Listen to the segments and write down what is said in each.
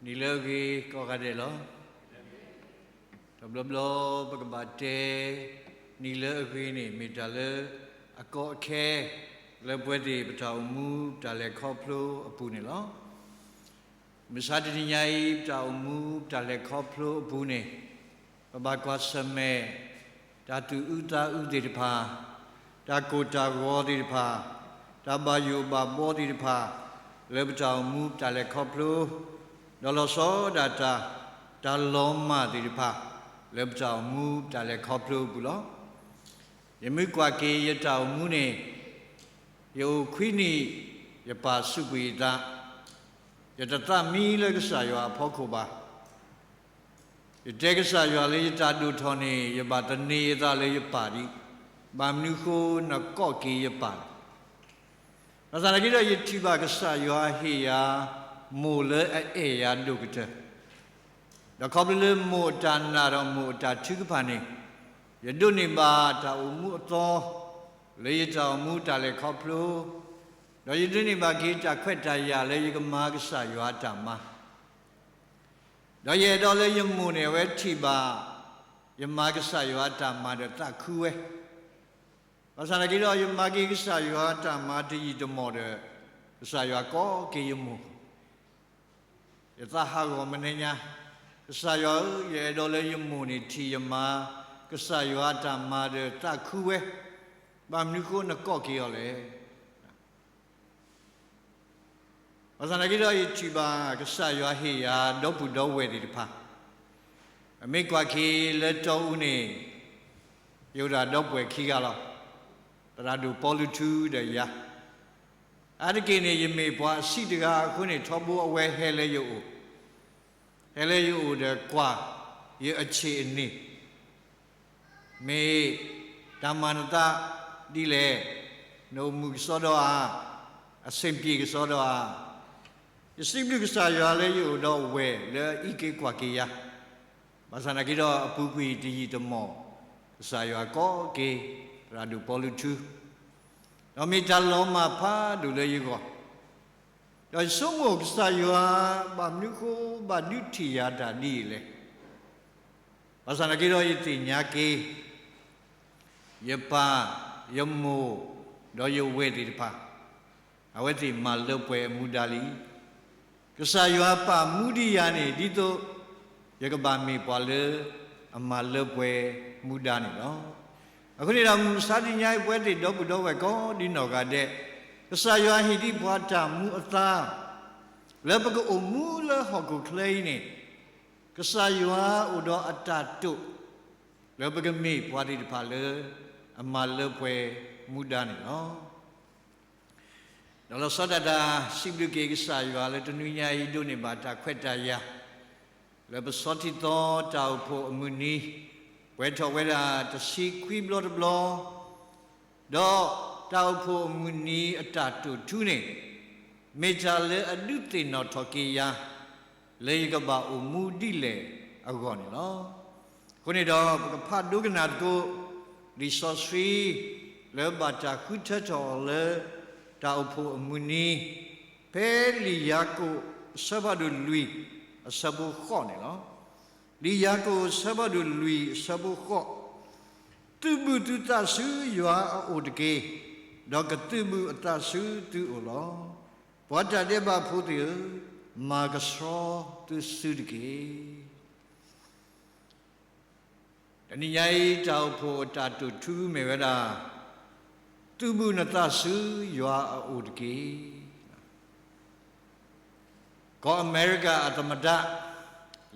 နံၤလၢအဂ့ၤကိးဂၤဒဲးလီၤ. တဘျီဘျီပကဘၣ်တဲ နံၤလၢအဂ့ၤန့ၣ် မ့ၢ်တၢ်လၢအကီအခဲ လၢပဝဲသ့ၣ်ပတၢ်အိၣ်မူတၢ်လဲၤခီဖျိအပူၤန့ၣ်လီၤ. မုၢ်ဆါတနံၤညါအံၤ ပတၢ်အိၣ်မူတၢ်လဲၤခီဖျိအပူၤန့ၣ် ပဘၣ်ကွၢ်ဆၢၣ်မဲာ် တၢ်သူၣ်အုးသးအုးသ့ၣ်တဖၣ်, တၢ်ကိၢ်တၢ်ဂီၤသ့ၣ်တဖၣ်, တၢ်ဘၣ်ယိၣ်ဘၣ်ဘှီသ့ၣ်တဖၣ် လၢပတၢ်အိၣ်မူတၢ်လဲၤခီဖျိ, ဒီးလီၤဆီဒၣ်တၢ် တၢ်လီၤမၢ်သ့ၣ်တဖၣ် လၢပတၢ်အိၣ်မူတၢ်လဲၤခီဖျိအပူၤလီၤ. ယမ့ၢ်ကွၢ်က့ၤယတၢ်အိၣ်မူန့ၣ် ယအိၣ်ခွံနံၣ် ယပၢ်စူးကွံာ်ယသး, ယတသးမံလၢကစၢ်ယွၤအဖီခိၣ်ဘၣ်. ယတဲကစၢ်ယွၤလၢယတၢ်ဒိၣ်ထီၣ်န့ၣ် ယဘၣ်သန့ၤယသးလၢယပၢ်ဒံး, ဘၣ်မနုၤဃိနကိးက့ၤယပၢ်လဲၣ်. ဘၣ်ဆၣ်သနာ်က့ဒီး ယထံၣ်ဘၣ်ကစၢ်ယွၤဟ့ၣ်ယၤ မိၢ်လၢအအဲၣ်ယၤဒိၣ်ကတၢၢ်, ဒီးခီဖျိလၢမိၢ်အတၢ်နာ်ဒီးမိၢ်အတၢ်ထုကဖၣ်န့ၣ် ယဒိးန့ၢ်ဘၣ်တၢ်အိၣ်မူအသီ လၢယတၢ်အိၣ်မူတၢ်လဲၤခီဖျိ, ဒီးယဒိးန့ၢ်ဘၣ်က့ၤတၢ်ခွဲးတၢ်ယာ်လၢယကမၤကစၢ်ယွၤအတၢ်မၤ ဒီးယအဲၣ်ဒိးလၢယမိၢ်န့ၣ် အဝဲထံၣ်ဘၣ် ယမၤကစၢ်ယွၤအတၢ်မၤဒီးသးခုဝဲ, ဘၣ်ဆၣ်သနာ်က့ဒီး ယမၤက့ၤကစၢ်ယွၤအတၢ်မၤတယံာ်တမီၢ်ဒီး ကစၢ်ယွၤကိးက့ၤယမိၢ်, ယသးဟးဂီၤမနံၤညါ, ကစၢ်ယွၤဧၢ, ယအဲၣ်ဒိးလၢယမိၢ်န့ၣ်ထံၣ်ယမၤ ကစၢ်ယွၤအတၢ်မၤဒီးသးခုဝဲ, ဘၣ်မနုၤဃိနကိးက့ၤအီၤလဲၣ်. ဘၣ်ဆၣ်သနာ်က့ဒီး ယထံၣ်ဘၣ်ကစၢ်ယွၤဟ့ၣ်ယၤ ဒီပုၢ်ဒီဝဲၢ်သ့ၣ်တဖၣ်, အမ့ၢ်ကွၢ်က့ၤလၢတီအူန့ၣ် ယအိၣ်ဒီးဒီပုၢ်ဝဲၢ်ခံဂၤလီၤ. သရၣ်ဒိၣ်ပီလူထူဒီးယၤ, အါတက့ၢ်န့ၣ် ယမ့ၢ်ပှၤအဆံးတဂၤအဃိန့ၣ် ထီဘိအဝဲဟဲလၢယအိၣ်, ဟဲလၢယအိၣ်ဒီးကွၢ်ယအဆ့ၣ်အန့ၣ် မ့ၢ်တၢ်မၤနသးဒ်လဲၣ်, နအိၣ်မုာ်ကစီဒီဧါ, အဆင်ပြေကစီဒီဧါ. ယစံးဘျုးကစၢ်ယွၤလၢယအိၣ်ဒီးဝဲၢ်လၢအအံးက့ၤကွၢ်က့ၤယၤ, ဘၣ်ဆၣ်သနာ်က့ဒီး အပူၤကွံာ်တယံာ်တမီၢ် ကစၢ်ယွၤကိးက့ၤ သရၣ်ဒိၣ်ပီလူထူ, ဒီးမ့ၢ်တၢ်လီၤမၢ်ဖးဒိၣ်လၢယဂီၢ်, ဒီးယဆိကမိၣ်ကစၢ်ယွၤ ဘၣ်မနုၤဃိဘၣ်ဒုးထံၣ်ယၤတၢ်ဒ်အံၤလဲၣ်. ဘၣ်ဆၣ်သနာ်က့ဒီး ယသ့ၣ်ညါက့ၤ ယပၢ်, ယမိၢ်, ဒီးယဝဲၢ်သ့ၣ်တဖၣ် အဝဲသ့ၣ်မၤလၢပှဲၤအမူဒါလံ. ကစၢ်ယွၤပာ်မူဒံးယၤန့ၣ် ဒ်သိးယကဘၣ်မ့ၢ်ပှၤလၢအမၤလၢပှဲၤမူဒါန့ၣ်လီၤ. အဃိန့ၣ်ဒီး မုၢ်မဆါတနံၤညါအံၤ ပဝဲသ့ၣ်ဒီပုၢ်ဒီဝဲၢ်ကိးဒ်နီၢ်ဂၤဒဲး, ကစၢ်ယွၤဟ့ၣ်ဒံးပှၤတၢ်မူအသါ လၢပကအိၣ်မူလၢဟီၣ်ခိၣ်ချၢအံၤန့ၣ်, ကစၢ်ယွၤအိၣ်ဒီးအတၢ်တိာ် လၢပကမ့ၢ်ပှၤသ့ၣ်တဖၣ်လၢ အမၤလၢပှဲၤမူဒါန့ၣ်လီၤ. ဒီးလီၤဆီဒၣ်တၢ် စံးဘျုးက့ၤကစၢ်ယွၤလၢတနွံညါအံၤ ဒိးန့ၢ်ဘၣ်တၢ်ခွဲးတၢ်ယာ် လၢပဆီထံသီတၢ်အိၣ်ဖှိၣ်အမုၢ်နံၤ, ပှဲၤထီၣ်ဝဲဒၣ်တဆံခွံဘျီတဘျီ, ဒီးတၢ်အိၣ်ဖှိၣ်အမုၢ်နံၤအတၢ်တိာ်ထူန့ၣ် မ့ၢ်တၢ်လၢအဒုးသ့ၣ်နီၣ်ထီၣ်က့ၤယၤ လၢယကဘၣ်အိၣ်မူဒ်လဲၣ်အဂီၢ်န့ၣ်လီၤ. အဃိန့ၣ်ဒီး ပကဖးဒိကနၣ်သကိး လံာ်စီဆှံ လၢဘၣ်တၢ်ဃုထၢထီၣ်အီၤလၢ တၢ်အိၣ်ဖှိၣ်အမုၢ်နံၤ, ဖဲလံာ်ယၤကိာ်အဆၢဖးဒိၣ်လွံၢ်အဆၢဖိဃိးန့ၣ်လီၤ. လံာ်ယၤကိာ်အဆၢဖးဒိၣ်လွံၢ်အဆၢဖိဃိး, သုးဘူးသုသးဆူယွၤအအိၣ်တက့ၢ်, ဒီးကသုးဘူးအသးဆူသုအိၣ်လီၤ. ပှၤတၢ်ဒဲးဘးဖိသ့ၣ်ဧၢ, မၤကဆှီသုစုတက့ၢ်. တနံၤညါအံၤ တၢ်အိၣ်ဖှိၣ်အတၢ်တိာ်ထူမ့ၢ်ဝဲဒၣ် သုးဘူးနသးဆူယွၤအအိၣ်တက့ၢ်. ကီၢ်အမဲရကၤအသမ္မတ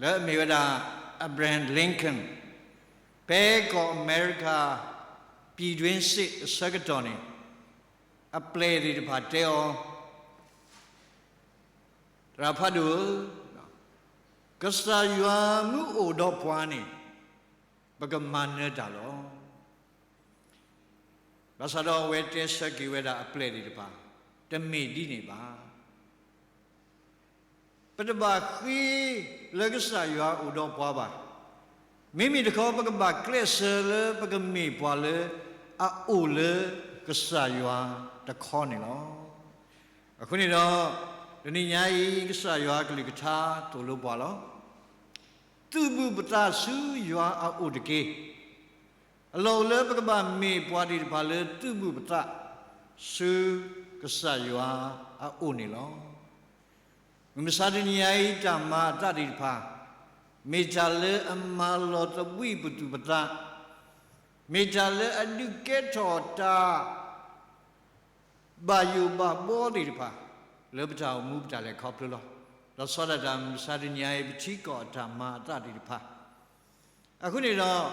လၢအမ့ၢ်ဝဲဒၣ် Abraham Lincoln ဖဲကီၢ်အမဲရကၤ ပြည်တွင်းစစ် အဆၢကတီၢ်န့ၣ် အပျဲၢ်သ့ၣ်တဖၣ်တဲအီၤ, သရၣ်ဖးဒိၣ်ဧၢ, ကစၢ်ယွၤမ့ၢ်အိၣ်ဒီးပှၤန့ၣ် ပကမၤနၢၤတၢ်လီၤ. ဘၣ်ဆၣ်ဒီးအဝဲတဲဆၢက့ၤဝဲဒၣ်အပျဲၢ်သ့ၣ်တဖၣ်, တမ့ၢ်ဒ်န့ၣ်ဘၣ်. ပတဘၣ်ဃ့လၢကစၢ်ယွၤအိၣ်ဒီးပှၤဘၣ်. မ့မ့ၢ်တခီ ပကဘၣ်ကျဲးစၢးလၢပကမ့ၢ်ပှၤလၢအအိၣ်လၢကစၢ်ယွၤတခီန့ၣ်လီၤ. အဃိန့ၣ်ဒီး တနံၤညါအံၤ ကစၢ်ယွၤအကလုၢ်ကထါသိၣ်လိပှၤလီၤ. သုးဘူးပသးဆူယွၤအအိၣ်တက့ၢ်. အလီၢ်အိၣ်လၢပကဘၣ်မ့ၢ်ပှၤသ့ၣ်တဖၣ်လၢသုးဘူးပသးဆူကစၢ်ယွၤအအိၣ်န့ၣ်လီၤ. မုၢ်မဆါတနံၤညါအံၤ တၢ်မၤအသးသ့ၣ်တဖၣ် မ့ၢ်တၢ်လၢအမၤလီၤသဘှံးပသူၣ်ပသး, မ့ၢ်တၢ်လၢအဒုးကဲထီၣ်တၢ် ဘၣ်ယိၣ်ဘၣ်ဘှီသ့ၣ်တဖၣ် လၢပတၢ်အိၣ်မူပတၢ်လဲၤခီဖျိလီၤ. ဒီးဆီဒၣ်တၢ်မုၢ်မဆါတနံၤညါအံၤ ပထံကီၢ်အတၢ်မၤအသးသ့ၣ်တဖၣ် အဃိန့ၣ်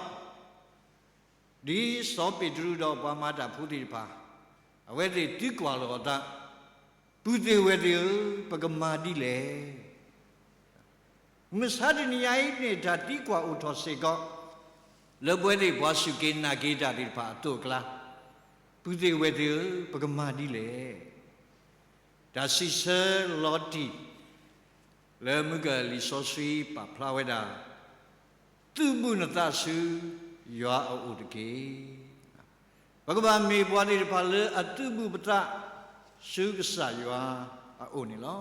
ဒီး ဒ်စီၤပ့းတရူးဒီးပှၤမၤတၢ်ဖိသ့ၣ်တဖၣ် အဝဲသ့ၣ်သံကွၢ်လီၤအသး, ပုၢ်သ့ၣ်ဝဲၢ်သ့ၣ်ဧၢ, ပကမၤဒ်လဲၣ်. မုၢ်မဆါတနံၤညါအံၤန့ၣ် တၢ်သံကွၢ်အိၣ်ထီၣ်စ့ၢ်ကီး လၢပဝဲသ့ၣ်ပှၤစူၢ်က့ၤနာ်က့ၤတၢ်သ့ၣ်တဖၣ်အသိးအကျါ, ပုၢ်သ့ၣ်ဝဲၢ်သ့ၣ်ဧၢ, ပကမၤဒ်လဲၣ်. တၢ်စံးဆၢလီၤတံၢ် လၢမုၢ်ကလံာ်စီဆှံပာ်ဖျါဝဲဒၣ်, သုးဘူးနသးဆူယွၤအအိၣ်တက့ၢ်. ပကဘၣ်မ့ၢ်ပှၤသ့ၣ်တဖၣ်လၢအသုးဘူးပသးဆူကစၢ်ယွၤအအိၣ်န့ၣ်လီၤ.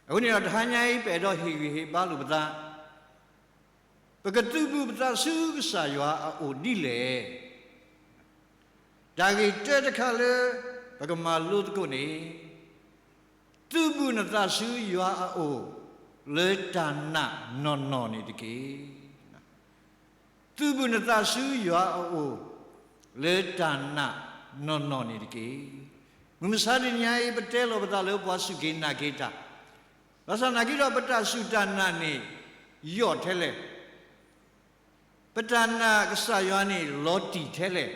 အဃိန့ၣ်ဒီးတဟါညါအံၤ ပအဲၣ်ဒိးဟ့ၣ်ဂံၢ်ဟ့ၣ်ဘါလိာ်ပသး, ပကသုးဘူးပသးဆူကစၢ်ယွၤအအိၣ်ဒ်လဲၣ်. တၢ်ဂ့ၢ်တၢတခါလၢ ပကမၤလိသကိးန့ၣ်, သုးဘူးနသးဆူယွၤအအိၣ် လၢတၢ်နာ်နီၢ်နီၢ်န့ၣ်တက့ၢ်. သုးဘူးနသးဆူယွၤအအိၣ် လၢတၢ်နာ်နီၢ်နီၢ်န့ၣ်တက့ၢ်. မုၢ်မဆါတနံၤညါအံၤ ပတဲလီၤပသးလၢပှၤစူၢ်က့ၤနာ်က့ၤတၢ်, ဘၣ်ဆၣ်နာ်က့ဒီး ပတၢ်စူၢ်တၢ်နာ်န့ၣ် ယိာ်ထဲလဲၣ်. ပတၢ်နာ်ကစၢ်ယွၤန့ၣ် လီၤတံၢ်ထဲလဲၣ်.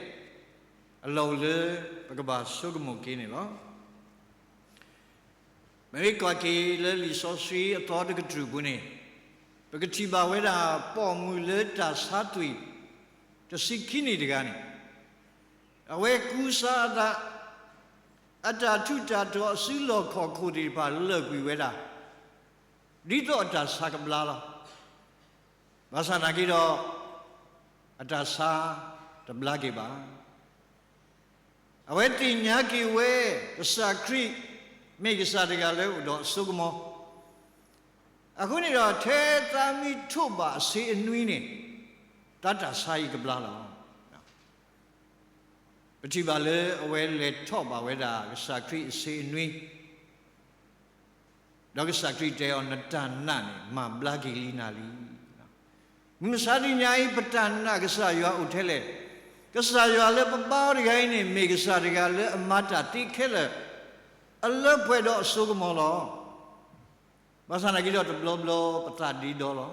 အလီၢ်အိၣ်လၢပကဘၣ်ဆိကမိၣ်က့ၤန့ၣ်လီၤ. မ့မ့ၢ်ကွၢ်က့ၤလၢလံာ်စီဆှံအသီတကတြူၢ်ပူၤန့ၣ်, ပကထံၣ်ဘၣ်ဝဲဒၣ် ပိာ်မုၣ်လၢတၢ်ဆါသွံၣ် တဆံခံနံၣ်တဂၤန့ၣ်, အဝဲကူစါအသး, အတၢ်ထူးတၢ်တီၤအစုလီၢ်ခီၣ်ခိၣ်သ့ၣ်တဖၣ်လၢာ်ကွံာ်ဝဲဒၣ်, ဒ်သိးအတၢ်ဆါကဘျါလီၤ. ဘၣ်ဆၣ်နာ်က့ဒီး အတၢ်ဆါတဘျါက့ၤဘၣ်. အဝဲသ့ၣ်ညါက့ၤဝဲ ကစၢ်ခရံာ် မ့ၢ်ကစၢ်တဂၤလၢအိၣ်ဒီးအစိကမီၤ, အဃိန့ၣ်ဒီး ထဲသးမ့ၢ်ထိးဘၣ်အဆ့အနွံန့ၣ်, သးတၢ်ဆါအံၤကဘျါလီၤ. ပထံၣ်ဘၣ်လၢအဝဲလဲၤထီၣ်ဘၣ်ဝဲဒၣ် ကစၢ်ခရံာ်အဆ့အနွံ ဒီးကစၢ်ခရံာ်တဲအီၤ နတၢ်နာ်န့ၣ် မၤဘျါက့ၤလံနၤလံ. မုၢ်မဆါတနံၤညါအံၤ ပတၢ်နာ်ကစၢ်ယွၤအိၣ်ထဲလဲၣ်. ကစၢ်ယွၤလၢပဘါအီၤတဂၤအံၤန့ၣ် မ့ၢ်ကစၢ်တဂၤလၢအမၤတၢ်သ့ခဲလၢာ်, အလၢပှဲၤဒီးအစိကမီၤလီၤ. ဘၣ်ဆၣ်နာ်က့ဒီးတဘျီဘျီပသးဒ့ဒီလီၤ.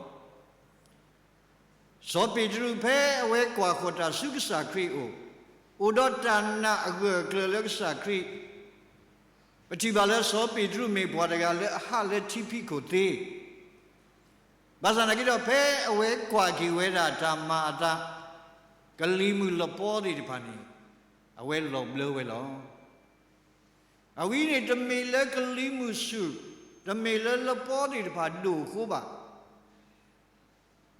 စီၤပ့းတရူးဖဲအဝဲကွၢ်ဃီၤတၢ်ဆူကစၢ်ခရံာ်အအိၣ်, အိၣ်ဒီးတၢ်နာ်အဂၢၢ်အကျၢၤလၢကစၢ်ခရံာ်, ပထံၣ်ဘၣ်လၢစီၤပ့းတရူးမ့ၢ်ပှၤတဂၤလၢအဟးလၢထံဖံးခိၣ်သ့, ဘၣ်ဆၣ်နာ်က့ဒီး ဖဲအဝဲကွၢ်က့ၤဝဲဒၣ်တၢ်မၤအသး, ကလံၤမုၢ်လပီသ့ၣ်တဖၣ်န့ၣ်, အဝဲလီၤဘျၢဝဲလီၤ. အဝဲအံၤန့ၣ်တမ့ၢ်လၢကလံၤမုၢ်ဆူၣ်, တမ့ၢ်လၢလပီသ့ၣ်တဖၣ်ဒိၣ်အဃိဘၣ်.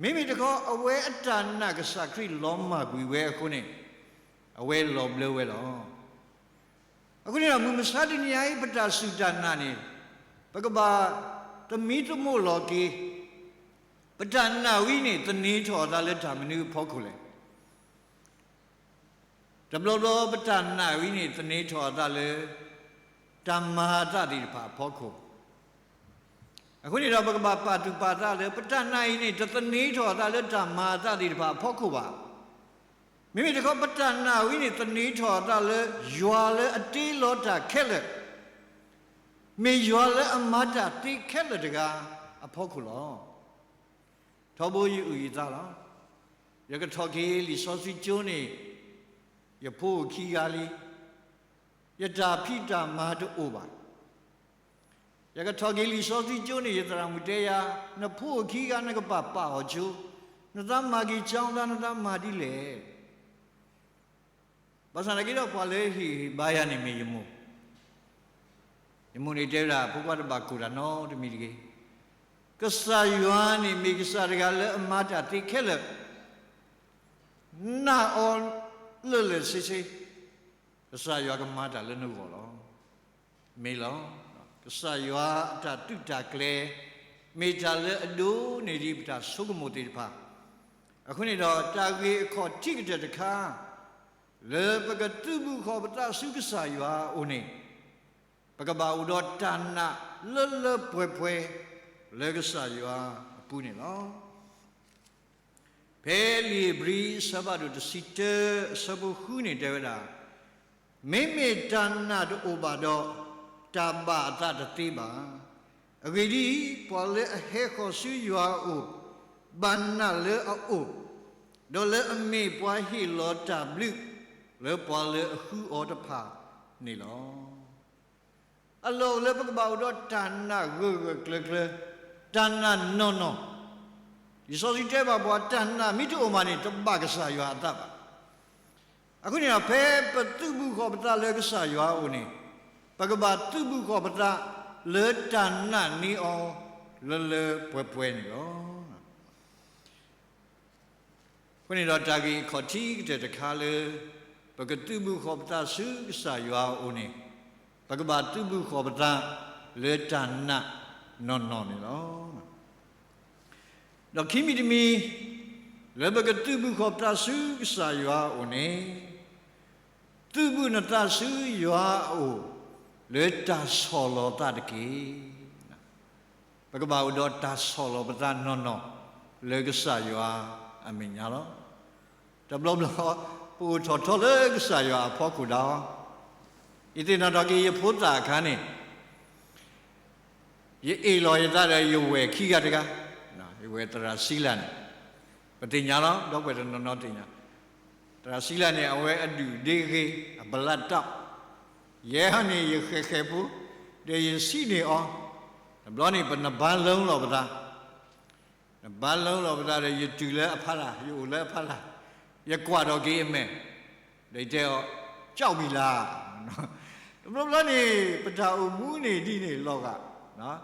မ့မ့ၢ်တခီ အဝဲအတၢ်နာ်ကစၢ်ခရံာ်လီၤမၢ်ကွံာ်ဝဲအဃိန့ၣ်, အဝဲလီၤဘျၢဝဲလီၤ. အဃိန့ၣ်ဒီး မုၢ်မဆါတနံၤညါအံၤ ပတၢ်စူၢ်တၢ်နာ်န့ၣ်, ပကဘၣ်သမံသမိးလီၤက့ၤ, ပတၢ်နာ်ဝဲအံၤန့ၣ် သန့ၤထီၣ်အသးလၢတၢ်မနုၤအဖီခိၣ်လဲၣ်. တဘျီဘျီပတၢ်နာ်ဝဲအံၤန့ၣ် သန့ၤထီၣ်အသးလၢ တၢ်မၤအသးသ့ၣ်တဖၣ်အဖီခိၣ်, အဃိန့ၣ်ဒီး ပကဘၣ်ပာ်သူၣ်ပာ်သးလၢ ပတၢ်နာ်အံၤန့ၣ် တသန့ၤထီၣ်အသးလၢတၢ်မၤအသးသ့ၣ်တဖၣ်အဖီခိၣ်ဘၣ်. မ့မ့ၢ်တခီ ပတၢ်နာ်ဝဲအံၤန့ၣ် သန့ၤထီၣ်အသးလၢ ယွၤလၢအတ့လီၤတၢ်ခဲလၢာ်, မ့ၢ်ယွၤလၢအမၤတၢ်သ့ခဲလၢာ်တဂၤအဖီခိၣ်လီၤ. ထီဘိယအုၣ်ယသးလီၤ. ယကထီၣ်က့ၤလံာ်စီဆှံကၠိန့ၣ် ယဖိအိၣ်ခံဂၤလံ. ယတၢ်ဖံးတၢ်မၤတအိၣ်ဘၣ်. ယကထီၣ်က့ၤလံာ်စီဆှံကၠိန့ၣ် ယသရၣ်မုၣ်တဲယၤ, နဖိအိၣ်ခံဂၤ နကပာ်ပာ်အီၤကၠိ, နသးမၤက့ၤကၠီသး နသးမၤဒ်လဲၣ်. ဘၣ်ဆၣ်နာ်က့ဒီး ပှၤလၢဟ့ၣ်ဂံၢ်ဟ့ၣ်ဘါယၤန့ၣ်မ့ၢ်ယမိၢ်, ယမိၢ်န့ၣ်တဲဝဲဒၣ် ဖိခွါတဘၣ်ကိၢ်တၢ်နီတမံၤတဂ့ၤ. ကစၢ်ယွၤန့ၣ် မ့ၢ်ကစၢ်တဂၤလၢအမၤတၢ်သ့ခဲလၢာ်, နာ်အီၤလၢာ်လၢာ်ဆ့ဆ့, ကစၢ်ယွၤကမၤတၢ်လၢနဂီၢ်လီၤ. မ့ၢ်လီၤ. ကစၢ်ယွၤအတၢ်သုးတၢ်ကျဲၤ မ့ၢ်တၢ်လၢအဒိးန့ၢ်ဒံးပတၢ်ဆိကမိၣ်သ့ၣ်တဖၣ်, အဃိန့ၣ်ဒီး တၢ်ဂ့ၢ်အခီၣ်ထံးကတၢၢ်တခါ လၢပကသုးဘူးဃီၤပသးဆူကစၢ်ယွၤအအိၣ်န့ၣ်, ပကဘၣ်အိၣ်ဒီးတၢ်နာ်လၢလၢပှဲၤပှဲၤ လၢကစၢ်ယွၤအပူၤန့ၣ်လီၤ. ဖဲလံာ်ဧ့ၤဘြံၤအဆၢဖးဒိၣ်တဆံတၢ အဆၢဖိဃုန့ၣ်တဲဝဲဒၣ်, မ့မ့ၢ်တၢ်နာ်တအိၣ်ဘၣ်ဒီး, တၢ်ဘၣ်အသးတသ့ဘၣ်. အဂ့ၢ်ဒ်အံၤ, ပှၤလၢအဟဲဃီၤဆူယွၤအအိၣ်, ဘၣ်နာ်လၢအအိၣ်, ဒီးလၢအမ့ၢ်ပှၤဟ့ၣ်လီၤတၢ်ဘျုး လၢပှၤလၢအဃုအီၤတဖၣ်န့ၣ်လီၤ. အလီၢ်အိၣ်လၢပကဘၣ်အိၣ်ဒီးတၢ်နာ်ဂၢၢ်ဂၢၢ်ကျၢၤကျၢၤ, တၢ်နာ်နီၢ်နီၢ်, လံာ်စီဆှံတဲဘၣ်ပှၤ တၢ်နာ်မ့ၢ်တအိၣ်မးန့ၣ် တဘၣ်ကစၢ်ယွၤအသးဘၣ်. အဃိန့ၣ်ဒီး ဖဲပသုးဘူးဃီၤပသးလၢကစၢ်ယွၤအအိၣ်န့ၣ်, ပကဘၣ်သုးဘူးဃီၤပသးလၢတၢ်နာ်န့ၢ်အီၤလၢလၢပှဲၤပှဲၤန့ၣ်လီၤ. အဃိန့ၣ်ဒီး တၢ်ဂ့ၢ်အခီၣ်ထံးကတၢၢ်တခါလၢ ပကသုးဘူးဃီၤပသးဆူကစၢ်ယွၤအအိၣ်န့ၣ်, ပကဘၣ်သုးဘူးဃီၤပသးလၢတၢ်နာ်နီၢ်နီၢ်န့ၣ်လီၤ. ဒီးခံမံၤတမံၤ, လၢပကသုးဘူးဃီၤပသးဆူကစၢ်ယွၤအအိၣ်န့ၣ်, သုးဘူးနသးဆူယွၤအအိၣ် လၢတၢ်ဆီၣ်လီၤသးတက့ၢ်. ပကဘၣ်အိၣ်ဒီးတၢ်ဆီၣ်လီၤပသးနီၢ်နီၢ် လၢကစၢ်ယွၤအမဲာ်ညါလီၤ. တဘျီဘျီ ပအိၣ်ထီၣ်ထီလၢကစၢ်ယွၤအဖီခိၣ်ဒၣ်အီၤ, ယသ့ၣ်နီၣ်ထီၣ်က့ၤယဖိသၣ်အခါန့ၣ် ယအ့ၣ်လီၤယသးဒီးယဝဲၢ်ခံဂၤတဂၤ, ယဝဲၢ်သရၣ်စံလၢ်န့ၣ်, ပသ့ၣ်ညါလီၤ, ဒီပုၢ်ဝဲၢ်တနီၤနီၤသ့ၣ်ညါ, သရၣ်စံလၢ်န့ၣ် အဝဲအဒူၣ်ဒ့ဂ့ၤ အဘလးတီၣ်, ယဲဟီန့ၣ် ယဃဲၤဃဲၤဖိ, ဒီးယစံးန့ၢ်အီၤ, တဘျီန့ၣ် ပနဘါလီလီၤပသး နဘါလီလီၤပသးဒီး ယတုၤလၢအဖီလာ်, ယအိၣ်လၢအဖီလာ်, ယကွၢ်ထီၣ်က့ၤအမဲာ်, ဒီးယတဲအီၤ, ကၠီၣ်ဝံၤလၢ်, တဘျီဘျီန့ၣ် ပတၢ်အိၣ်မူန့ၣ်ဒ်န့ၣ်လီၤဂာ်,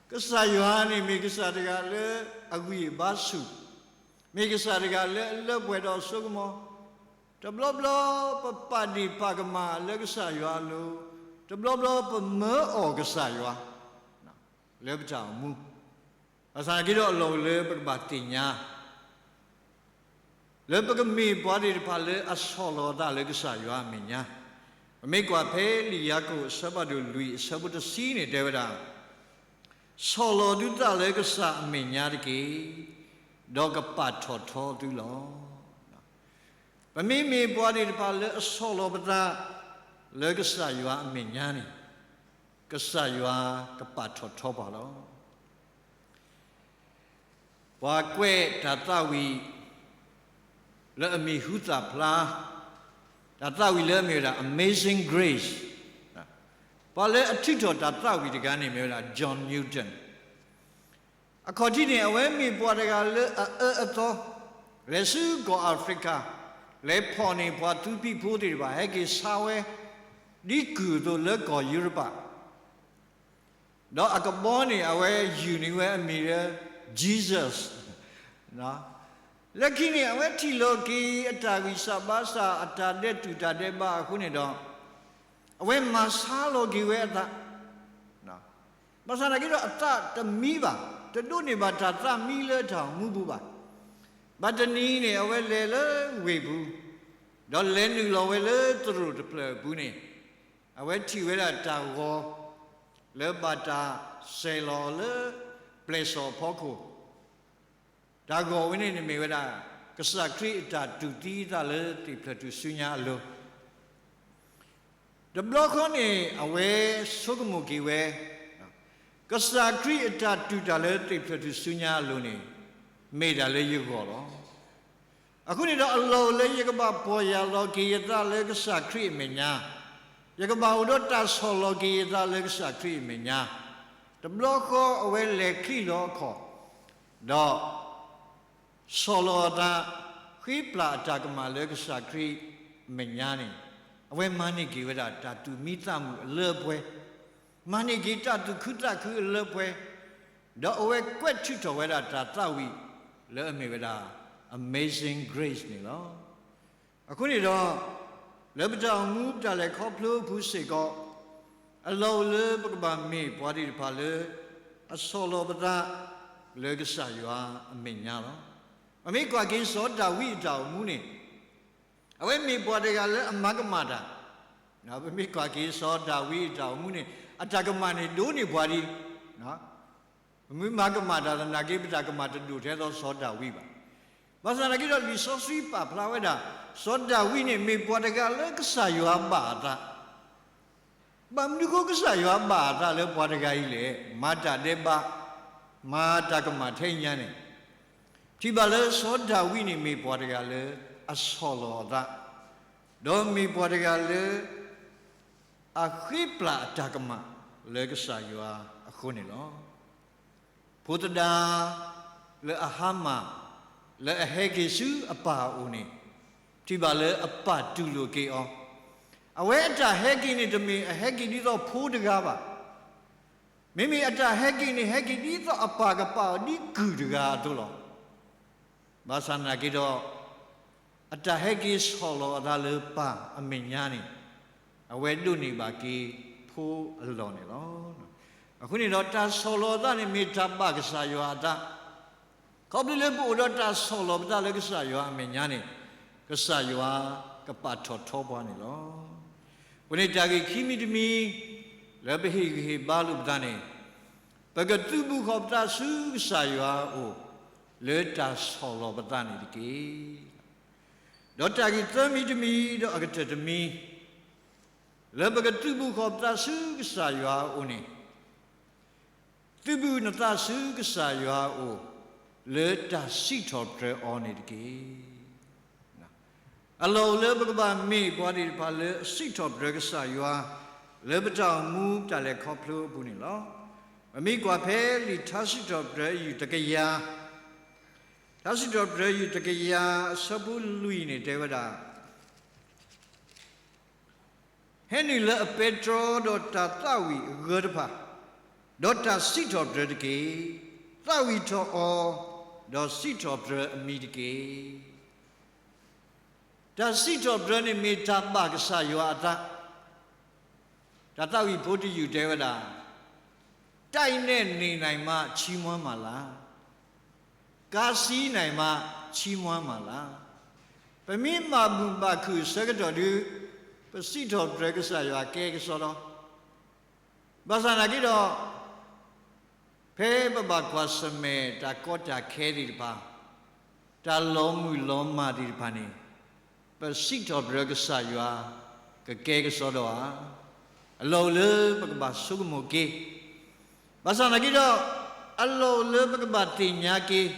ကစၢ်ယွၤန့ၣ်မ့ၢ်ကစၢ်တဂၤလၢအဂံၢ်အဘါဆူၣ်, မ့ၢ်ကစၢ်တဂၤလၢအလၢပှဲၤဒီးအစိကမီၤ, တဘျီဘျီပပာ်ဒ့ၣ်ပာ်ကမၣ်လၢကစၢ်ယွၤအလိၤ, တဘျီဘျီပမၢအီၣ်ကစၢ်ယွၤ လၢပတၢ်အိၣ်မူ, ဘၣ်ဆၣ်သနာ်က့ဒီးအလီၢ်အိၣ်လၢပကဘၣ်သ့ၣ်ညါ လၢပကမ့ၢ်ပှၤသ့ၣ်တဖၣ်လၢအဆီၣ်လီၤအသးလၢကစၢ်ယွၤအမဲာ်ညါ, ပမ့ၢ်ကွၢ်ဖဲလံာ်ယၤကိာ်အဆၢဖးဒိၣ်လွံၢ်အဆၢဖိတဆံန့ၣ်တဲဝဲဒၣ်, ဆီၣ်လီၤသုသးလၢကစၢ်အမဲာ်ညါတက့ၢ်, ဒီးကပာ်ထီၣ်ထီသုလီၤ. ပမ့မ့ၢ်ပှၤသ့ၣ်တဖၣ်လၢအဆီၣ်လီၤပသး လၢကစၢ်ယွၤအမဲာ်ညါန့ၣ်, ကစၢ်ယွၤကပာ်ထီၣ်ထီပှၤလီၤ. ပှၤကွဲးတၢ်သးဝံၣ် လၢအမံၤဟူသၣ်ဖျါ, တၢ်သးဝံၣ်လၢအမ့ၢ်ဝဲဒၣ် Amazing Grace, ပှၤလၢအထုးထီၣ်တၢ်သးဝံၣ်တဂၤန့ၣ်မ့ၢ်ဝဲဒၣ် John Newton. အခီၣ်ထံးန့ၣ် အဝဲမ့ၢ်ပှၤတဂၤလၢအအၢအသီ, လဲၤဆူကီၢ်အၤဖရံကၤ, လဲၤဖီၣ်န့ၢ်ပှၤသူဖံးဖိသ့ၣ်တဖၣ် ဟဲက့ၤဆါဝဲ ဒ်ကုၢ်အသိးလၢကီၢ်ယူရပၤ ဒီးအကဘီန့ၣ် အဝဲယုၢ်န့ၢ်ဝဲအမံၤလၢ Jesus. လၢခံန့ၣ် အဝဲထံၣ်လီၤက့ၤအတၢ်ဂံၢ်စၢ်ဘါစၢ် အတၢ်ဒဲးတူၢ်တၢ်ဒဲးဘးအဃိန့ၣ်ဒီး အဝဲမၤဆါလီၤက့ၤဝဲအသး, ဘၣ်ဆၣ်သနာ်က့ဒီးအသးတမံဘၣ်, တဒိးန့ၢ်ဘၣ်တၢ်သးမံလၢတၢ်အိၣ်မူပူၤဘၣ်. ဘၣ်တနံၤန့ၣ် အဝဲလဲၤလၢဝ့ၢ်ပူၤ, ဒီးလဲၤနုာ်လီၤဝဲလၢသရိာ်တဖျၢၣ်အပူၤန့ၣ်, အဝဲထံၣ်ဝဲဒၣ်တၢ်ဂီၤ လၢဘၣ်တၢ်စဲၤလီၤလၢ ပျဲၢ်စီၣ်အဖီခိၣ်, တၢ်ဂီၤဝဲန့ၣ်န့ၣ်မ့ၢ်ဝဲဒၣ် ကစၢ်ခရံာ်အတၢ်တူၢ်သံအသးလၢသ့ၣ်ဖျၢၣ်ထူၣ်စုညါအလိၤ, တဘျီဃီန့ၣ် အဝဲဆိကမိၣ်က့ၤဝဲ, ကစၢ်ခရံာ်အတၢ်တူၢ်တၢ်လၢသ့ၣ်ဖျၢၣ်ထူၣ်စုညါအလိၤန့ၣ် မ့ၢ်ဒၣ်လၢယဂီၢ်လီၤ. အဃိန့ၣ်ဒီးအလီၢ်အိၣ်လၢယကဘၣ်ပီၢ်ယၢ်လီၤက့ၤယသးလၢကစၢ်ခရံာ်အမဲာ်ညါ, ယကဘၣ်အိၣ်ဒီးတၢ်ဆီၣ်လီၤက့ၤယသးလၢကစၢ်ခရံာ်အမဲာ်ညါ, တဘျီဃီအဝဲလဲၤချံးလီၤအခီၣ်, ဒီး ဆီၣ်လီၤအသး, ဃ့ပျၢ်အတၢ်ကမၣ်လၢကစၢ်ခရံာ်အမဲာ်ညါန့ၣ်, အဝဲမၤန့ၢ်က့ၤဝဲဒၣ်တၢ်သူၣ်မံသးမုာ်အလၢအပှဲၤ, မၤန့ၢ်က့ၤတၢ်သူၣ်ခုသးခုအလၢအပှဲၤ, ဒီးအဝဲကွဲးထုးထီၣ်ဝဲဒၣ်တၢ်သးဝံၣ် လၢအမ့ၢ်ဝဲဒၣ် Amazing Grace န့ၣ်လီၤ. အဃိန့ၣ်ဒီး လၢပတၢ်အိၣ်မူပတၢ်လဲၤခီဖျိအပူၤစ့ၢ်ကီး, အလီၢ်အိၣ်လၢပကဘၣ်မ့ၢ်ပှၤသ့ၣ်တဖၣ်လၢ အဆီၣ်လီၤပသး လၢကစၢ်ယွၤအမဲာ်ညါလီၤ. ပမ့ၢ်ကွၢ်က့ၤစီၤဒၤဝံးအတၢ်အိၣ်မူန့ၣ်, အဝဲမ့ၢ်ပှၤတဂၤလၢအမၤကမၣ်တၢ်, ပမ့ၢ်ကွၢ်က့ၤစီၤဒၤဝံးအတၢ်အိၣ်မူန့ၣ် အတၢ်ကမၣ်န့ၣ်ဒိၣ်န့ၢ်ပှၤဒံး, ပမ့ၢ်မၤကမၣ်တၢ်သနာ်က့ ပတၢ်ကမၣ်တဒိၣ်ထဲသိးစီၤဒၤဝံးဘၣ်. ဘၣ်ဆၣ်သနာ်က့ဒီး လံာ်စီဆှံပာ်ဖျါဝဲဒၣ် စီၤဒၤဝံးန့ၣ်မ့ၢ်ပှၤတဂၤလၢကစၢ်ယွၤဘၣ်အသး, ဘၣ်မနုၤဃိကစၢ်ယွၤဘၣ်အသးလၢပှၤတဂၤအံၤလဲၣ်, မၤတၢ်ဒဲးဘး, မၤတၢ်ကမၣ်ထဲအံၤညါန့ၣ်, ထံၣ်ဘၣ်လၢစီၤဒၤဝံးန့ၣ်မ့ၢ်ပှၤတဂၤလၢအဆီၣ်လီၤအသး, ဒီးမ့ၢ်ပှၤတဂၤလၢ အဃ့ပျၢ်အတၢ်ကမၣ်လၢကစၢ်ယွၤအဃိန့ၣ်လီၤ. ဖိသဒါလၢအဟါမၢ် လၢအဟဲက့ၤဆူအပၢ်အအိၣ်န့ၣ်, ထံၣ်ဘၣ်လၢအပၢ်တူၢ်လိာ်က့ၤအီၤ, အဝဲအတၢ်ဟဲက့ၤန့ၣ်တမ့ၢ်အဟဲက့ၤဒ်သိးဖိတဂၤဘၣ်. မ့မ့ၢ်အတၢ်ဟဲက့ၤန့ၣ် ဟဲက့ၤဒ်သိးအပၢ်ကပာ်အီၤဒ်ကုၢ်တဂၤအသိးလီၤ. ဘၣ်ဆၣ်သနာ်က့ဒီး အတၢ်ဟဲက့ၤဆီၣ်လီၤအသးလၢပၢ်အမဲာ်ညါန့ၣ်, အဝဲဒိးန့ၢ်ဘၣ်က့ၤဖိအလီၢ်န့ၣ်လီၤ. အဃိန့ၣ်ဒီး တၢ်ဆီၣ်လီၤအသးန့ၣ်မ့ၢ်တၢ်ဘၣ်ကစၢ်ယွၤအသး, ခီဖျိလၢပအိၣ်ဒီးတၢ်ဆီၣ်လီၤပသးလၢကစၢ်ယွၤအမဲာ်ညါန့ၣ်, ကစၢ်ယွၤကပာ်ထီၣ်ထီပှၤန့ၣ်လီၤ. အဃိန့ၣ်တၢ်ဂ့ၢ်ခံမံၤတမံၤ လၢပဟ့ၣ်ဂံၢ်ဟ့ၣ်ဘါလိာ်ပသးန့ၣ်, ပကသုးဘူးဃီၤပသးဆူကစၢ်ယွၤအအိၣ် လၢတၢ်ဆီၣ်လီၤပသးန့ၣ်တက့ၢ်. ဒီးတၢ်ဂ့ၢ်သၢမံၤတမံၤ ဒီးအကတၢၢ်တမံၤ လၢပကသုးဘူးဃီၤပသးဆူကစၢ်ယွၤအအိၣ်န့ၣ်, သုးဘူးနသးဆူကစၢ်ယွၤအအိၣ် လၢတၢ်စံးထီၣ်ပတြၢၤအီၤန့ၣ်တက့ၢ်. အလီၢ်အိၣ်လၢပကဘၣ်မ့ၢ်ပှၤသ့ၣ်တဖၣ်လၢအစံးထီၣ်ပတြၢၤကစၢ်ယွၤ လၢပတၢ်အိၣ်မူတၢ်လဲၤခီဖျိအပူၤန့ၣ်လီၤ. ပမ့ၢ်ကွၢ်ဖဲလံာ်ထါစံးထီၣ်ပတြၢၤယုၢ်တကယၤ, ထါစံးထီၣ်ပတြၢၤယုၢ်တကယၤ အဆၢဖိလွံၢ်န့ၣ်တဲဝဲဒၣ်, ဟဲနုာ်လၢအပဲတြီဒီးတၢ်သးဝံၣ်အဂၢၢ်တဖၣ်, ဒီးတၢ်စံးထီၣ်ပတြၢၤတက့ၢ်. သးဝံၣ်ထီၣ်အီၤ, ဒီးစံးထီၣ်ပတြၢၤအမံၤတက့ၢ်. တၢ်စံးထီၣ်ပတြၢၤန့ၣ်မ့ၢ်တၢ်ဘၣ်ကစၢ်ယွၤအသး, တၢ်သးဝံၣ်ဖိတယုၢ်တဲဝဲဒၣ်, တိုက်နဲ့နေနိုင်မှ ချီးမွမ်းမှာလား, ကားစီးနိုင်မှ ချီးမွမ်းမှာလား. ပမ့ၢ်မၤမုာ်ဘၣ်ခုၣ်အဆၢကတီၢ်ဒုး, ပစံးထီၣ်ပတြၢၤကစၢ်ယွၤကဲကစီဒီ, ဘၣ်ဆၣ်သနာ်က့ဒီး ဖဲပဘၣ်ကွၢ်ဆၢၣ်မဲာ်တၢ်ကီတၢ်ခဲသ့ၣ်တဖၣ်, တၢ်လီၤမုၢ်လီၤမၢ်သ့ၣ်တဖၣ်န့ၣ်, ပစံးထီၣ်ပတြၢၤကစၢ်ယွၤ ကကဲကစီဒီဧါ. အလီၢ်အိၣ်လၢပကဘၣ်ဆိကမိၣ်က့ၤ, ဘၣ်ဆၣ်သနာ်က့ဒီး အလီၢ်အိၣ်လၢပကဘၣ်သ့ၣ်ညါက့ၤ,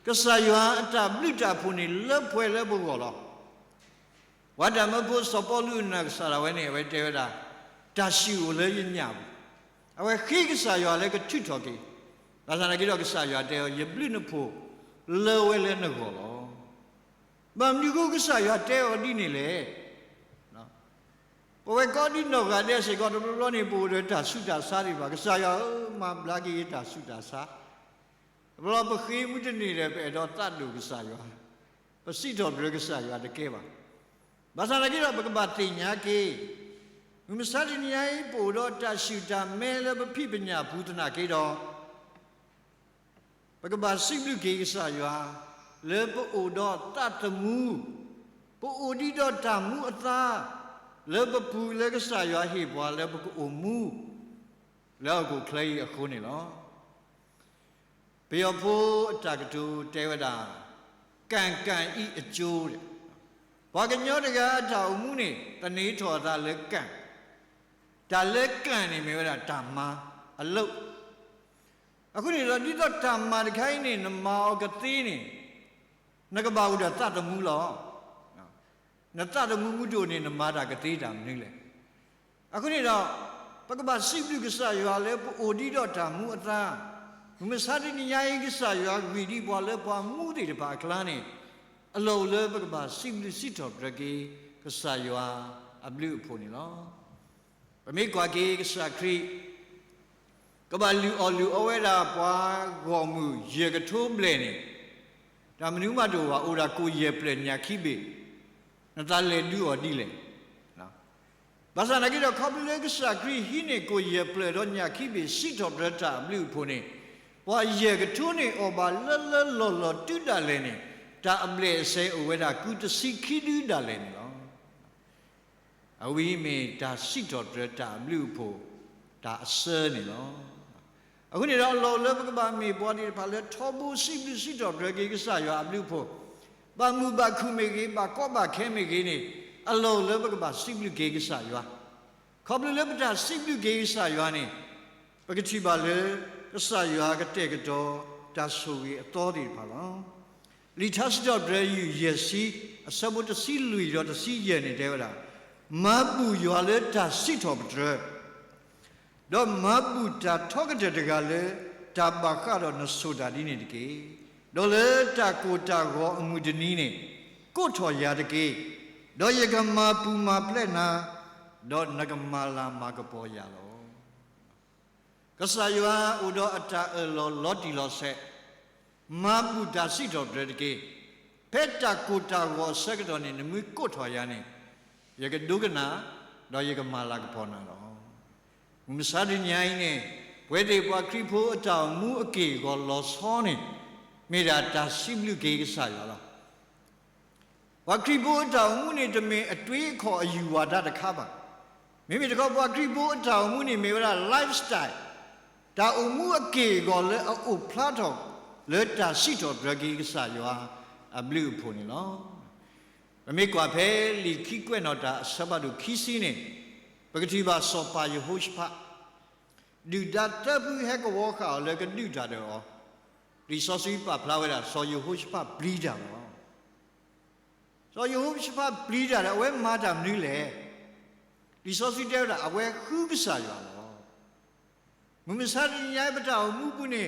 ကစၢ်ယွၤအတၢ်ဘျုးတၢ်ဖှိၣ်န့ၣ်လၢပှဲၤလၢပဂီၢ်လီၤ. ပှၤတၢ်မၢဖိစီၤပီလူးအနၢ်ကစၢ်ဒၣ်ဝဲန့ၣ် အဝဲတဲဝဲဒၣ်, တၢ်ဆူၣ်အိၣ်လၢယညၣ်ပူၤ, အဝဲဃ့ကစၢ်ယွၤလၢကထုးထီၣ်က့ၤ, ဘၣ်ဆၣ်သနာ်က့ဒီးကစၢ်ယွၤတဲအီၤ ယဘျုးနဖှိၣ်လၢဝဲလၢနဂီၢ်လီၤ. ဘၣ်မနုၤဃိကစၢ်ယွၤတဲအီၤဒ်န့ၣ်လဲၣ်. ပဝဲကိးဒ်နီၢ်ဂၤဒဲးစ့ၢ်ကီး တဘျီဘျီန့ၣ် ပအိၣ်ဒီးတၢ်ဆူးတၢ်ဆါသ့ၣ်တဖၣ်, ကစၢ်ယွၤဧၢ, မၤဘျါက့ၤယတၢ်ဆူးတၢ်ဆါ, တဘျီပဃ့မုၢ်တနံၤဒီး ပအဲၣ်ဒိးသးဒိၣ်ကစၢ်ယွၤ, ပစံးထီၣ်ပတြၢၤကစၢ်ယွၤတကဲဘၣ်. ဘၣ်ဆၣ်သနာ်က့ဒီး ပကဘၣ်သ့ၣ်ညါက့ၤ, မုၢ်မဆါတနံၤညါအံၤ ပအိၣ်ဒီးတၢ်ဆူၣ်တၢ်မဲလၢပဖံးပညၣ်ပူၤသနာ်က့ဒီး ပကဘၣ်စံးဘျုးက့ၤကစၢ်ယွၤ လၢပအိၣ်ဒီးသးသမူ, ပအိၣ်ဒံးဒီးတၢ်မူအသါ လၢပပူၤလၢကစၢ်ယွၤဟ့ၣ်ပှၤလၢပကအိၣ်မူ လၢဟီၣ်ခိၣ်ချၢအံၤအဃိန့ၣ်လီၤ. ပယီၤဖိအတၢ်ကတိၤတဲဝဲဒၣ်, ကံကံအကျိုး, ပှၤကညီတဂၤအတၢ်အိၣ်မူန့ၣ် သန့ၤထီၣ်အသးလၢကံ, တၢ်လၢကံန့ၣ်မ့ၢ်ဝဲဒၣ်တၢ်မၤအလုပ်, အဃိန့ၣ်ဒီး ဒ်သိးတၢ်မၤတခါအံၤန့ၣ် နမၤအီၤကသ့န့ၣ် နကဘၣ်အိၣ်ဒီးသးသမူလီၤ. နသးသမူမူတအိၣ်န့ၣ် နမၤတၢ်ကသ့တၢ်မနုၤလဲၣ်. အဃိန့ၣ်ဒီး ပကဘၣ်စံးဘျုးကစၢ်ယွၤလၢပအိၣ်ဒံးဒီးတၢ်မူအသါ, မုၢ်မဆါတနံၤညါအံၤ ကစၢ်ယွၤဂံၢ်ဒံးပှၤလၢပှၤမူသ့ၣ်တဖၣ်အကျါန့ၣ်, အလီၢ်အိၣ်လၢပကဘၣ်စံးဘျုးစံးထီၣ်ပတြၢၤက့ၤ ကစၢ်ယွၤအဘျုးအဖှိၣ်န့ၣ်လီၤ. ပမ့ၢ်ကွၢ်က့ၤကစၢ်ခရံာ် ကဘၣ်လုၢ်အီၣ်လုၢ်အီဝဲဒၣ်ပှၤဂီၢ်မုၢ်ယဲၢ်ကထိဘျဲၣ်န့ၣ်, တၢ်မနုၤမးတအိၣ်ဘၣ်, အိၣ်ဒၣ်ကိၣ်ယဲၢ်ဖျၢၣ်ညၣ်ခံဘ့ၣ်, နသးလဲၤဒုးအီၤဒ်လဲၣ်. ဘၣ်ဆၣ်သနာ်က့ဒီး ခီဖျိလၢကစၢ်ခရံာ်ဟံးန့ၢ်ကိၣ်ယဲၢ်ဖျၢၣ်ဒီးညၣ်ခံဘ့ၣ် စံးထီၣ်ပတြၢၤတၢ်အဘျုးအဖှိၣ်န့ၣ်, ပှၤယဲၢ်ကထိန့ၣ်အီၣ်ဘၣ်လၢလၢလီၢ်လီၢ်တုၤဒၣ်လဲာ်န့ၣ်, တၢ်အဘျဲၣ်အစဲအိၣ်ဝဲဒၣ် ကုတဆံခံဒုဒၣ်လဲာ်န့ၣ်လီၤ. အဝဲအံၤမ့ၢ်တၢ်စံးထီၣ်ပတြၢၤတၢ်အဘျုးအဖှိၣ် တၢ်အစၢန့ၣ်လီၤ. အဃိန့ၣ်ဒီး အလီၢ်အိၣ်လၢပကဘၣ်မ့ၢ်ပှၤသ့ၣ်တဖၣ်လၢထီဘိစံးဘျုးစံးထီၣ်ပတြၢၤက့ၤကစၢ်ယွၤအဘျုးအဖှိၣ်, ဘၣ်မုာ်ဘၣ်ခုၣ်မ့ၢ်ဂ့ၤ, ဘၣ်ကီဘၣ်ခဲမ့ၢ်ဂ့ၤန့ၣ်, အလီၢ်အိၣ်လၢပကဘၣ်စံးဘျုးက့ၤကစၢ်ယွၤ. ခီဖျိလၢပတၢ်စံးဘျုးက့ၤကစၢ်ယွၤန့ၣ်, ပကထံၣ်ဘၣ်လၢ ကစၢ်ယွၤကတဲာ်ကတီၤတၢ်ဆိၣ်ဂ့ၤအသီသ့ၣ်တဖၣ်လီၤ. လံာ်ထါစံးထီၣ်ပတြၢၤ ယုၢ်ယဲၢ်ဆံ အဆၢဖိတဆံလွံၢ်ဒီးတဆံယဲၢ်န့ၣ်တဲဝဲဒၣ်, မၤဘူၣ်ယွၤလၢတၢ်စံးထီၣ်ပတြၢၤ, ဒီးမၤဘူၣ်တၢ်ထီကတၢၢ်တဂၤလၢ တၢ်ဘၣ်ဃးဒီးနဆိၣ်တၢ်ဒ်န့ၣ်တက့ၢ်. ဒီးလၢတၢ်ကိၢ်တၢ်ဂီၤအမုၢ်တနံၤန့ၣ်, ကိးထီၣ်ယၤတက့ၢ်. ဒီးယကမၤပူၤမၤဖျဲးနၤ, ဒီးနကမၤလၤမၤကပီၤယၤလီၤ. ကစၢ်ယွၤအိၣ်ဒီးအတၢ်အၢၣ်လီၤလီၤတံၢ်လီၤဆဲး, မၤဘူၣ်တၢ်စံးထီၣ်ပတြၢၤတက့ၢ်. ဖဲတၢ်ကိၢ်တၢ်ဂီၤအဆၢကတီၢ်န့ၣ် နမ့ၢ်ကိးထီၣ်ယၤန့ၣ်, ယကဒိကနၣ်, ဒီးယကမၤလၤကပီၤနၤလီၤ. မုၢ်မဆါတနံၤအံၤန့ၣ်, ပဝဲသ့ၣ်ပှၤခရံာ်ဖိအတၢ်အိၣ်မူအက့ၢ်အဂီၤလီၤဆီန့ၣ်, မ့ၢ်ဒၣ်တၢ်စံးဘျုးက့ၤကစၢ်ယွၤလီၤ. ပှၤခရံာ်ဖိအတၢ်အိၣ်မူန့ၣ် တမ့ၢ်အတွေးအခေါ်အယူၢ်ဝါဒတခါဘၣ်. မ့မ့ၢ်တခီ ပှၤခရံာ်ဖိအတၢ်အိၣ်မူန့ၣ် မ့ၢ်ဝဲဒၣ် lifestyle, တၢ်အိၣ်မူအက့ၢ်အဂီၤလၢအအိၣ်ဖျါထီၣ် လၢတၢ်စံးထီၣ်ပတြၢၤက့ၤကစၢ်ယွၤအဘျုးအဖှိၣ်န့ၣ်လီၤ. ပမ့ၢ်ကွၢ်ဖဲလံာ်ခံကွဲးနီၣ်တၢ်အဆၢဖးဒိၣ်ခံဆံန့ၣ်, ပကထံၣ်ဘၣ်စီၤပၤယဟိၤၡဖး, ဒုၣ်ဒါသၢဖုဟဲကဝီၤဃာ်အီၤလၢကဒုးတၢ်ဒီးအီၤ, လံာ်စီဆှံပာ်ဖျါဝဲဒၣ် စီၤယဟိၤၡဖးပျံၤတၢ်လီၤ. စီၤယဟိၤၡဖးပျံၤတၢ်ဒီး အဝဲမၤတၢ်မနုၤလဲၣ်. လံာ်စီဆှံတဲဝဲဒၣ် အဝဲဃုကစၢ်ယွၤလီၤ. မုၢ်မဆါတနံၤညါအံၤ ပတၢ်အိၣ်မူပူၤန့ၣ်,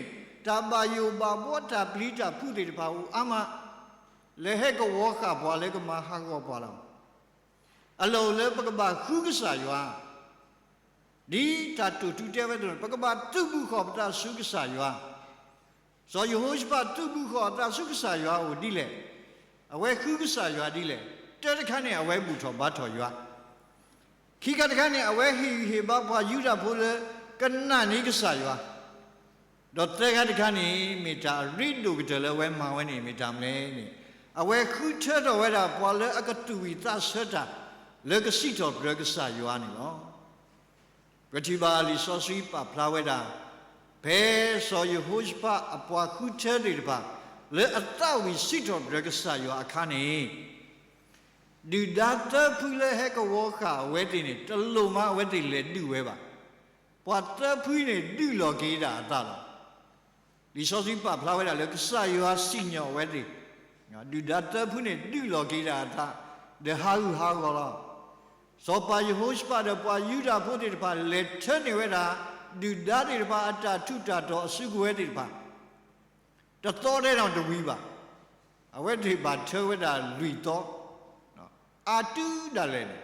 တၢ်ဘၣ်ယိၣ်ဘၣ်ဘှီတၢ်ပျံၤတၢ်ဖုးသ့ၣ်တဖၣ်အိၣ်အါမး, လဲၤဟဲကဝီၤဃာ်ပှၤလၢကမၤဟးဂီၤပှၤလီၤ. အလီၢ်အိၣ်လၢပကဘၣ်ဃုကစၢ်ယွၤ ဒ်တၢ်တိာ်ထူတဲဝဲအသိးန့ၣ်, ပကဘၣ်သုးဘူးဃီၤပသးဆူကစၢ်ယွၤ. စီၤယဟိၤၡဖးသုးဘူးဃီၤအသးဆူကစၢ်ယွၤအအိၣ်ဒ်လဲၣ်. အဝဲဃုကစၢ်ယွၤဒ်လဲၣ်. တၢတခါန့ၣ် အဝဲဘူၣ်ထီၣ်ဘါထီၣ်ယွၤ, ခံခါတခါန့ၣ် အဝဲဟ့ၣ်ဂံၢ်ဟ့ၣ်ဘါပှၤယူဒၤဖိလၢကနာ်န့ၢ်ကစၢ်ယွၤ, ဒီးသၢခါတခါန့ၣ် မ့ၢ်တၢ်အရ့ဒိၣ်ကတၢၢ်လၢအဝဲမၤဝဲန့ၣ် မ့ၢ်တၢ်မနုၤလဲၣ်န့ၣ်, အဝဲဃုထၢထီၣ်ဝဲဒၣ်ပှၤလၢအကသူၣ်ဝံၣ်သးဆၢတၢ် လၢကစံးထီၣ်ပတြၢၤကစၢ်ယွၤန့ၣ်လီၤ. ပထံၣ်ဘၣ်လံာ်စီဆှံပာ်ဖျါဝဲဒၣ်, ဖဲစီၤယဟိၤၡဖးအပှၤဃုထၢသ့ၣ်တဖၣ် လၢအသးဝံၣ်စံးထီၣ်ပတြၢၤကစၢ်ယွၤအခါန့ၣ်, ဒုၣ်ဒါသၢဖုလၢဟဲကဝီၤဃာ်အဝဲသ့ၣ်န့ၣ် တလိၣ်မးအဝဲသ့ၣ်လဲၤဒုးဝဲဘၣ်. ပှၤသၢဖုန့ၣ် ဒုးလီၤက့ၤဒၣ်အသးလီၤ. လံာ်စီဆှံပာ်ဖျါဝဲဒၣ်လၢကစၢ်ယွၤစံၣ်ညီၣ်အဝဲသ့ၣ်, ဒုၣ်ဒါသၢဖုန့ၣ် ဒုးလီၤက့ၤဒၣ်အသး, ဒီးဟးဂူာ်ဟးဂီၤလီၤ. စီၤပၤယဟိၤၡဖးဒီးပှၤယူဒၤဖိသ့ၣ်တဖၣ် လဲၤထၢန့ၢ်ဝဲဒၣ် ဒုၣ်ဒါသ့ၣ်တဖၣ်အတၢ်ထူးတၢ်တီၤအစုကဝဲၤသ့ၣ်တဖၣ် တသီတအဲၣ်ဒိးတဝံၤဘၣ်. အဝဲသ့ၣ်ဘၣ်ထၢဝဲဒၣ်လွံၢ်သီ, အါတုၤဒၣ်လဲာ်န့ၣ်.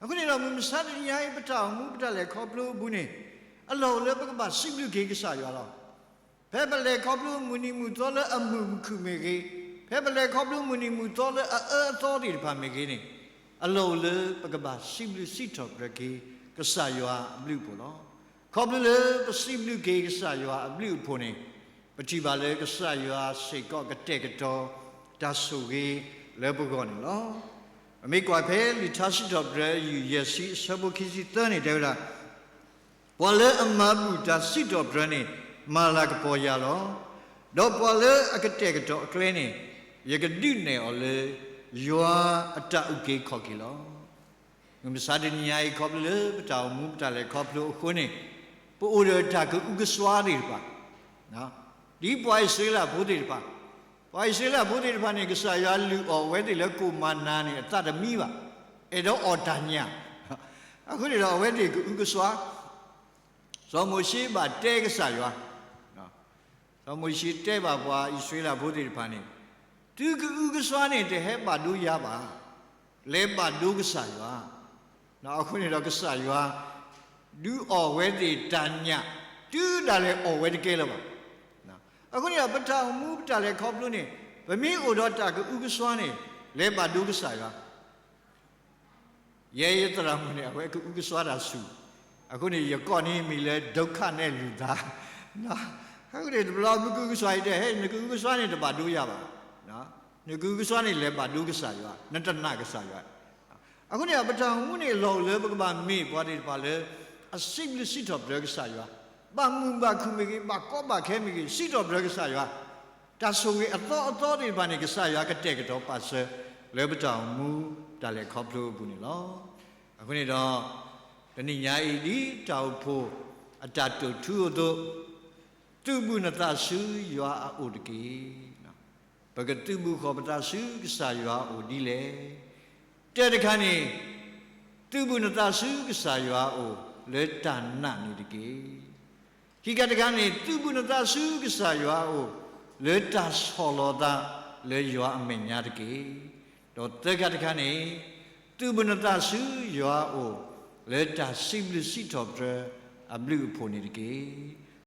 အဃိန့ၣ်ဒီး မုၢ်မဆါတနံၤညါအံၤ ပတၢ်အိၣ်မူပတၢ်လဲၤခီဖျိအပူၤန့ၣ်, အလီၢ်အိၣ်လၢပကဘၣ်စံးဘျုးက့ၤကစၢ်ယွၤလီၤ. ဖဲပလဲၤခီဖျိမုၢ်နံၤမုၢ်သီလၢအမုာ်မုာ်ခုၣ်မ့ၢ်ဂ့ၤ, ဖဲပလဲၤခီဖျိမုၢ်နံၤမုၢ်သီလၢအအၢအသီသ့ၣ်တဖၣ်မ့ၢ်ဂ့ၤန့ၣ်, အလီၢ်အိၣ်လၢပကဘၣ်စံးဘျုးစံးထီၣ်ပတြၢၤက့ၤ ကစၢ်ယွၤအဘျုးအဖှိၣ်လီၤ. ခီဖျိလၢပစံးဘျုးက့ၤကစၢ်ယွၤအဘျုးအဖှိၣ်န့ၣ်, ပထံၣ်ဘၣ်လၢကစၢ်ယွၤစ့ၢ်ကီးကတဲာ်ကတီၤတၢ်ဆိၣ်ဂ့ၤလၢပဂီၢ်န့ၣ်လီၤ. ပမ့ၢ်ကွၢ်ဖဲလံာ်ထါစံးထီၣ်ပတြၢၤ ယုၢ်ယဲၢ်ဆံအဆၢဖိခံဆံသၢန့ၣ်တဲဝဲဒၣ်, ပှၤလၢအမၤဘူၣ်တၢ်စံးထီၣ်ပတြၢၤန့ၣ် မၤလၤကပီၤယၤလီၤ. ဒီးပှၤလၢအကတဲာ်ကတီၤအကျဲန့ၣ်, ယကဒုးနဲၣ်အီၤလၢ ယွၤအတၢ်အုၣ်က့ၤခီၣ်က့ၤလီၤ. မုၢ်မဆါတနံၤညါအံၤ ခီဖျိလၢပတၢ်အိၣ်မူပတၢ်လဲၤခီဖျိအဃိန့ၣ်, ပအိၣ်ဒီးတၢ်ကအုကစွါသ့ၣ်တဖၣ်, ဒ်ပှၤအံၣ်စရ့လးဖိသ့ၣ်တဖၣ်, ပှၤအံၣ်စရ့လးဖိသ့ၣ်တဖၣ်န့ၣ် ကစၢ်ယွၤလုၢ်အီၣ်အဝဲသ့ၣ်လၢကိၣ်မၤနၤန့ၣ် အသးတမံဘၣ်, အဲၣ်ဒိးအီၣ်တၢ်ညၣ်, အဃိန့ၣ်ဒီးအဝဲသ့ၣ်ကအုကစွါ, စီၤမိၤၡ့ဘၣ်တဲကစၢ်ယွၤ စီၤမိၤၡ့တဲဘၣ်ပှၤအံၣ်စရ့လးဖိသ့ၣ်တဖၣ်န့ၣ်, သုကအုကစွါန့ၣ် တဟဲဘၣ်ဒိယၤဘၣ်, လဲၤဘၣ်ဒိကစၢ်ယွၤ, အဃိန့ၣ်ဒီးကစၢ်ယွၤ ဒုးအီၣ်ဝဲသ့ၣ်တၢ်ညၣ် တုၤဒၣ်လဲာ်အီၣ်ဝဲတကဲလၢၤဘၣ်. အဃိန့ၣ်ဒီး ပတၢ်အိၣ်မူပတၢ်လဲၤခီဖျိန့ၣ်, ပမ့ၢ်အိၣ်ဒီးတၢ်ကအုကစွါန့ၣ်, လဲၤဘၣ်ဒိကစၢ်ယွၤ ယဲယသရၣ်မုၣ်န့ၣ် အဝဲကအုကစွါတၢ်ဆူၣ်, အဃိန့ၣ် ယကိးန့ၢ်မံၤလၢ ဒုက္ခနဲ့လူသား, အဃိန့ၣ် တဘျီမ့ၢ်ကအုကစွါအံၤတဲ ဟဲ နကအုကစွါန့ၣ် တဘၣ်ဒိယၤဘၣ်, နကအုကစွါန့ၣ် လဲၤဘၣ်ဒိကစၢ်ယွၤ, နတနာ်ကစၢ်ယွၤ အဃိန့ၣ် ပတၢ်အိၣ်မူန့ၣ် အလီၢ်အိၣ်လၢပကဘၣ်မ့ၢ်ပှၤသ့ၣ်တဖၣ်လၢ အစံးဘျုးစံးထီၣ်ပတြၢၤကစၢ်ယွၤ, ဘၣ်မုာ်ဘၣ်ခုၣ်မ့ၢ်ဂ့ၤ, ဘၣ်ကီဘၣ်ခဲမ့ၢ်ဂ့ၤ, စံးထီၣ်ပတြၢၤကစၢ်ယွၤ, တၢ်ဆိၣ်ဂ့ၤအသီအသီသ့ၣ်တဖၣ်န့ၣ် ကစၢ်ယွၤကတဲာ်ကတီၤပာ်စၢၤ လၢပတၢ်အိၣ်မူတၢ်လဲၤခီဖျိအပူၤန့ၣ်လီၤ. အဃိန့ၣ်ဒီး တနံၤညါအံၤ ဒ်တၢ်အိၣ်ဖှိၣ်အတၢ်တိာ်ထူအသိး, သုးဘူးနသးဆူယွၤအအိၣ်တက့ၢ်. ပကသုးဘူးဃီၤပသးဆူကစၢ်ယွၤအအိၣ်ဒ်လဲၣ်. တၢတခါန့ၣ်, သုးဘူးနသးဆူကစၢ်ယွၤအအိၣ် လၢတၢ်နာ်န့ၣ်တက့ၢ်. ခံခါတခါန့ၣ်, သုးဘူးနသးဆူကစၢ်ယွၤအအိၣ် လၢတၢ်ဆီၣ်လီၤသးလၢယွၤအမဲာ်ညါတက့ၢ်. ဒီးသၢခါတခါန့ၣ်, သုးဘူးနသးဆူယွၤအအိၣ် လၢတၢ်စံးဘျုးစံးထီၣ်ပတြၢၤအဘျုးအဖှိၣ်န့ၣ်တက့ၢ်.